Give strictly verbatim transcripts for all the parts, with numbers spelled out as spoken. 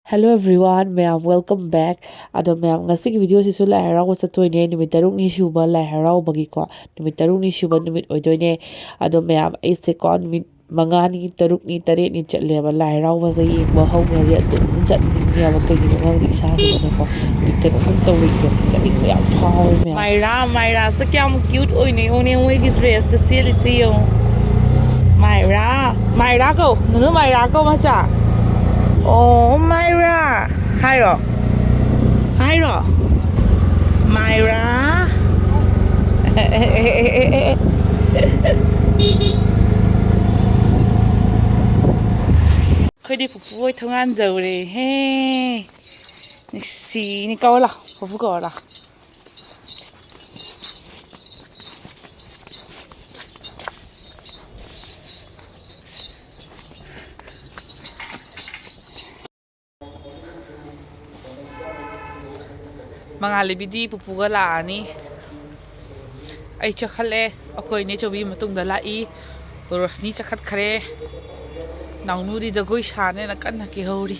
Hello everyone, ꯃꯌꯥꯝ welcome back. ꯑꯗꯣ ꯃꯌꯥꯝ, ꯉꯁꯤꯒꯤ video ꯁꯤꯁꯨ ꯂꯥꯏ ꯍꯔꯥꯎꯕ ꯆꯠꯇꯣꯏꯅꯦ, ꯅꯨꯃꯤꯠ ꯇꯔꯨꯛꯅꯤ ꯁꯨꯕ ꯂꯥꯏ ꯍꯔꯥꯎꯕꯒꯤꯀꯣ, ꯅꯨꯃꯤꯠ ꯇꯔꯨꯛꯅꯤ ꯁꯨꯕ ꯅꯨꯃꯤꯠ ꯑꯣꯏꯗꯣꯏꯅꯦ꯫ ꯑꯗꯣ ꯃꯌꯥꯝ, ꯑꯩꯁꯦꯀꯣ ꯅꯨꯃꯤꯠ ꯃꯉꯥꯅꯤ, ꯇꯔꯨꯛꯅꯤ, ꯇꯔꯦꯠꯅꯤ ꯆꯠꯂꯦꯕ ꯂꯥꯏ ꯍꯔꯥꯎꯕꯁꯦ ꯌꯦꯡꯕ ꯍꯧꯈ꯭ꯔꯗꯤ ꯑꯗꯨꯝ ꯆꯠꯅꯤꯡꯉꯦꯕ꯫ ꯀꯩꯒꯤꯅꯣ ꯈꯪꯗꯦ, ꯏꯁꯥꯁꯤꯗꯅꯦꯀꯣ ꯅꯨꯃꯤꯠ ꯀꯩꯅꯣꯝ ꯇꯧꯔꯤꯕ, ꯆꯠꯅꯤꯡꯕ ꯌꯥꯝ ꯐꯥꯎꯋꯦ ꯃꯌꯥꯝ꯫ ꯃꯥꯏꯔꯥ, ꯃꯥꯏꯔꯥꯁꯦ ꯀꯌꯥꯝ cute ꯑꯣꯏꯅ ꯌꯦꯡꯉꯨꯅꯦ, ꯃꯣꯏꯒꯤ dress ꯁꯦ ꯁꯦꯠꯂꯤꯁꯦ ꯌꯦꯡꯉꯨ꯫ ꯃꯥꯏꯔꯥ, ꯃꯥꯏꯔꯥ ꯀꯧ, ꯅꯨꯅꯨ ꯃꯥꯏꯔꯥ ꯀꯧ ꯃꯆꯥ꯫ ꯑꯣ ꯃꯥꯏꯔꯥ ꯍꯥꯏꯔꯣ, ꯍꯥꯏꯔꯣ꯫ ꯃꯥꯏꯔꯥ꯫ ꯑꯩꯈꯣꯏꯗꯤ ꯄꯨꯄꯨ ꯍꯣꯏ ꯊꯣꯡꯒꯥꯟ ꯌꯧꯔꯦꯍꯦ꯫ ꯅꯨꯡꯁꯤꯅꯤ, ꯀꯧꯔ ꯂꯥꯎ, ꯄꯨꯄꯨ ꯀꯧꯔ ꯂꯥꯎ꯫ ꯃꯉꯥꯜꯂꯩꯕꯤꯗꯤ ꯄꯨꯄꯨꯒ ꯂꯥꯛꯑꯅꯤ꯫ ꯑꯩ ꯆꯠꯈꯠꯂꯦ꯫ ꯑꯩꯈꯣꯏ ꯅꯦ ꯆꯧꯕꯤ ꯃꯇꯨꯡꯗ ꯂꯥꯛꯏ꯫ ꯔꯣꯁꯅꯤ ꯆꯠꯈꯠꯈ꯭ꯔꯦ꯫ ꯅꯥꯎꯅꯨꯗꯤ ꯖꯒꯣꯏ ꯁꯥꯅꯦꯅ ꯀꯟꯅ ꯀꯤꯍꯧꯔꯤ꯫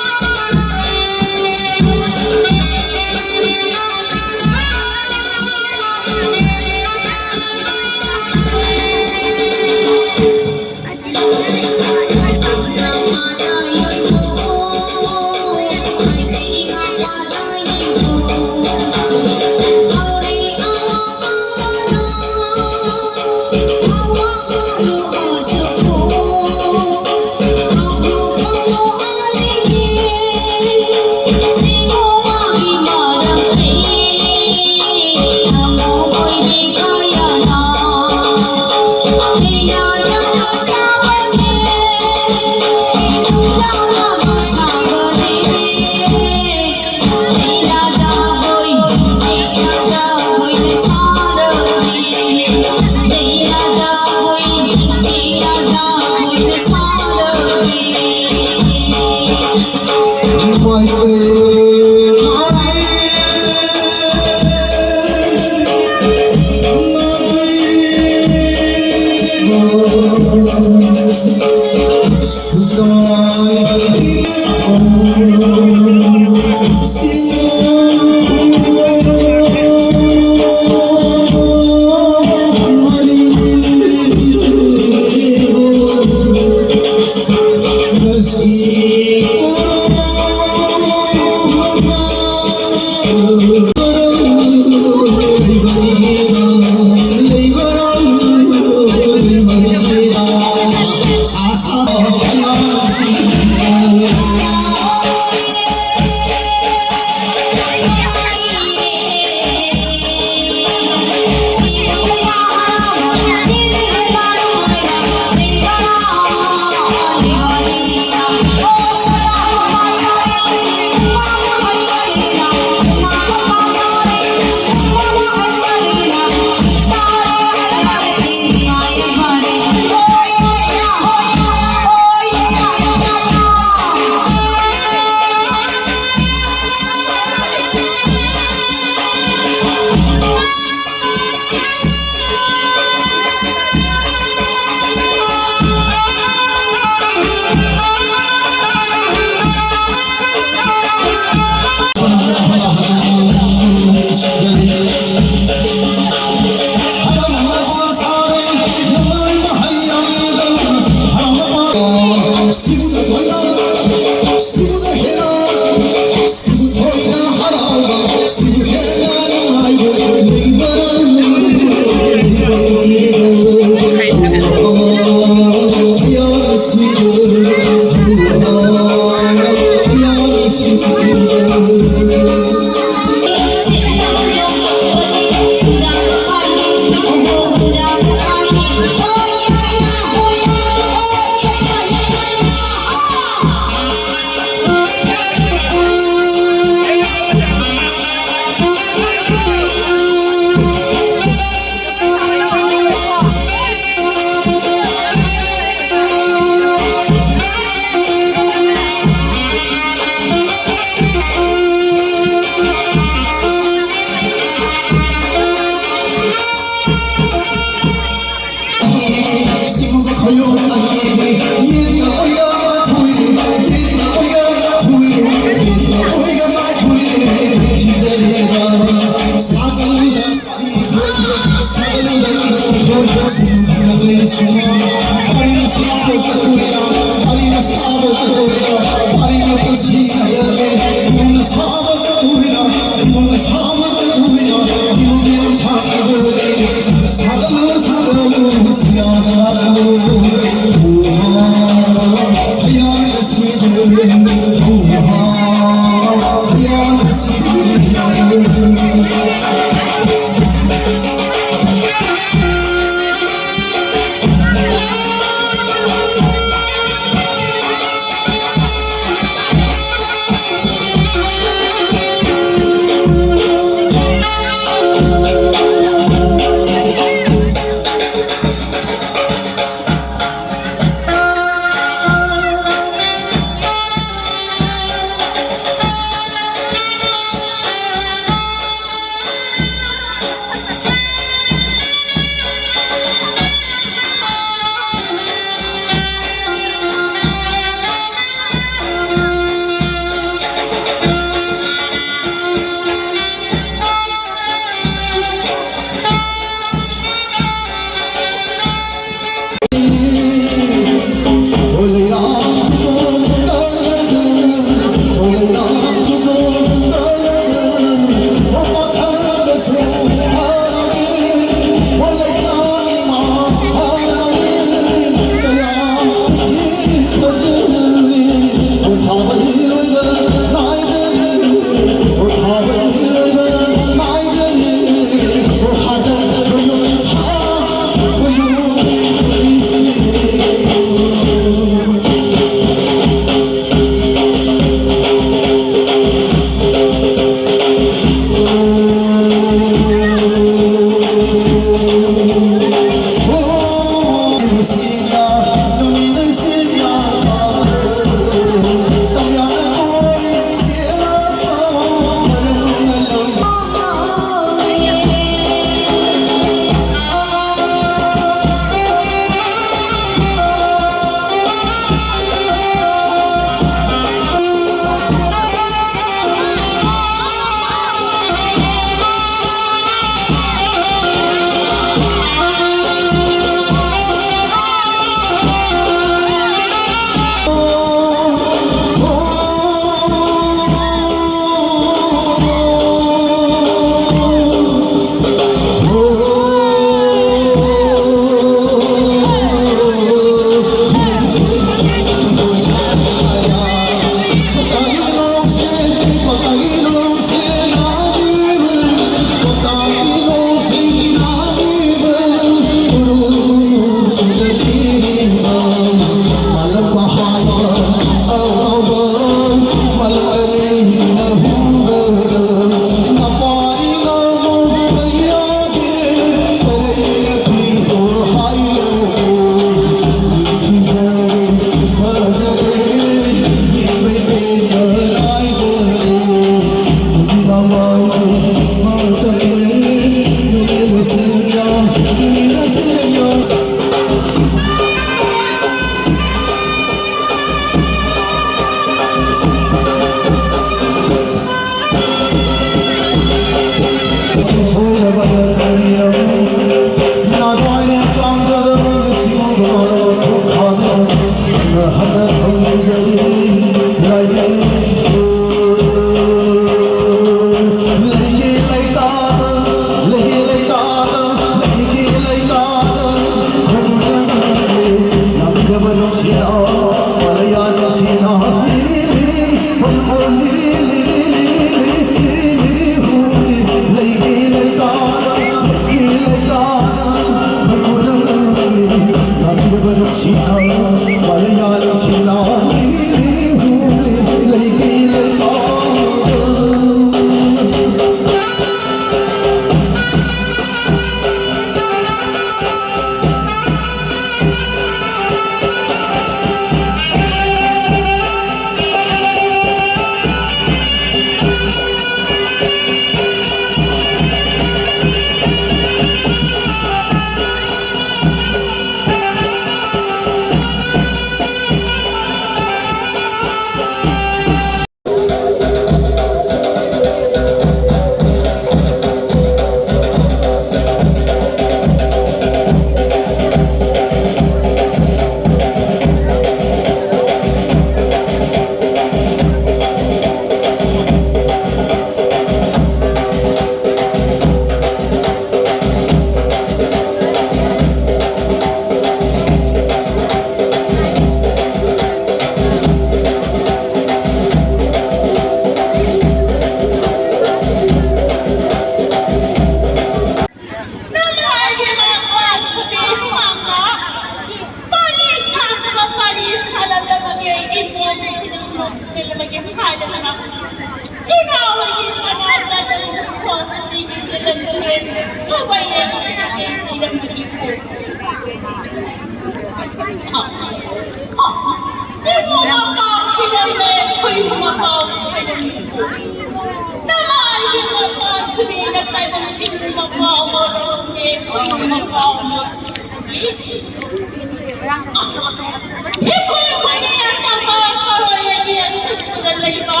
ꯑꯩꯈꯣꯏ ꯑꯩꯈꯣꯏꯒꯤ ꯑꯇꯝꯕ ꯄꯥꯔꯣꯏ ꯑꯅꯤ ꯑꯁꯨꯛ ꯁꯨꯅ ꯂꯩꯕ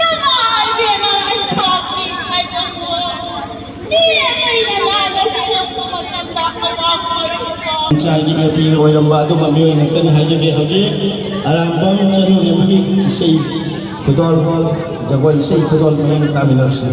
ꯅꯃꯥ ꯏꯕꯦꯝꯃ ꯑꯩ ꯄꯥꯞꯀꯤ ꯇꯥꯏꯕꯪꯉꯣ꯫ ꯃꯤ ꯑꯇꯩꯅ ꯂꯥꯟꯅ ꯍꯤꯡꯉꯛꯄ ꯃꯇꯝꯗ ꯑꯋꯥꯕ ꯑꯣꯏꯔꯛꯄ ꯄꯟꯆꯥꯏꯒꯤ ꯑꯦꯝ ꯄꯤ ꯑꯣꯏꯔꯝꯕ ꯑꯗꯨꯒꯨꯝꯕ ꯃꯤꯑꯣꯏ ꯉꯥꯛꯇꯅꯤ ꯍꯥꯏꯖꯒꯦ꯫ ꯍꯧꯖꯤꯛ ꯑꯔꯥꯝꯕꯝ ꯆꯅꯨꯅꯦꯝꯕꯒꯤ ꯏꯁꯩ ꯈꯨꯗꯣꯜ, ꯖꯒꯣꯏ ꯏꯁꯩ ꯈꯨꯗꯣꯜ ꯃꯌꯦꯡ ꯇꯥꯃꯤꯟꯅꯔꯁꯤ꯫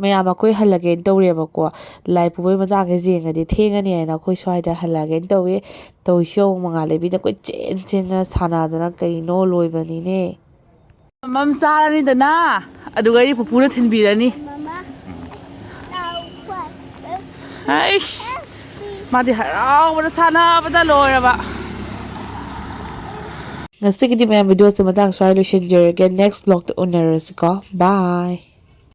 ꯃꯌꯥꯝ ꯑꯩꯈꯣꯏ ꯍꯜꯂꯒꯦꯅ ꯇꯧꯔꯦꯕꯀꯣ꯫ ꯂꯥꯏ ꯄꯨꯕꯩ ꯃꯇꯥꯡꯁꯦ ꯌꯦꯡꯉꯗꯤ ꯊꯦꯡꯉꯅꯤ ꯍꯥꯏꯅ ꯑꯩꯈꯣꯏ ꯁ꯭ꯋꯥꯏꯗ ꯍꯜꯂꯛꯑꯒꯦꯅ ꯇꯧꯋꯦ꯫ ꯇꯧꯔꯤꯁꯤ ꯌꯦꯡꯉꯨ, ꯃꯉꯥꯜꯂꯩꯕꯤꯅ ꯀꯣꯏꯆꯦꯟ ꯆꯦꯟꯗꯅ ꯁꯥꯟꯅꯗꯅ ꯀꯩꯅꯣ ꯂꯣꯏꯕꯅꯤꯅꯦ꯫ ꯃꯝ ꯆꯥꯔꯅꯤꯗꯅ, ꯑꯗꯨꯒ ꯑꯩ ꯄꯨꯄꯨꯅ ꯊꯤꯟꯕꯤꯔꯅꯤ꯫ ꯑꯩꯁ, ꯃꯥꯗꯤ ꯍꯔꯥꯎꯕꯗ ꯁꯥꯟꯅꯕꯗ ꯂꯣꯏꯔꯕ꯫ ꯉꯁꯤꯒꯤꯗꯤ ꯃꯌꯥꯝ videoꯁꯦ ꯃꯇꯥꯡ ꯁ꯭ꯋꯥꯏ ꯂꯣꯏꯁꯤꯟꯖꯔꯒꯦ꯫ Next vlogꯇ ꯎꯅꯔꯁꯤꯀꯣ꯫ Bye꯫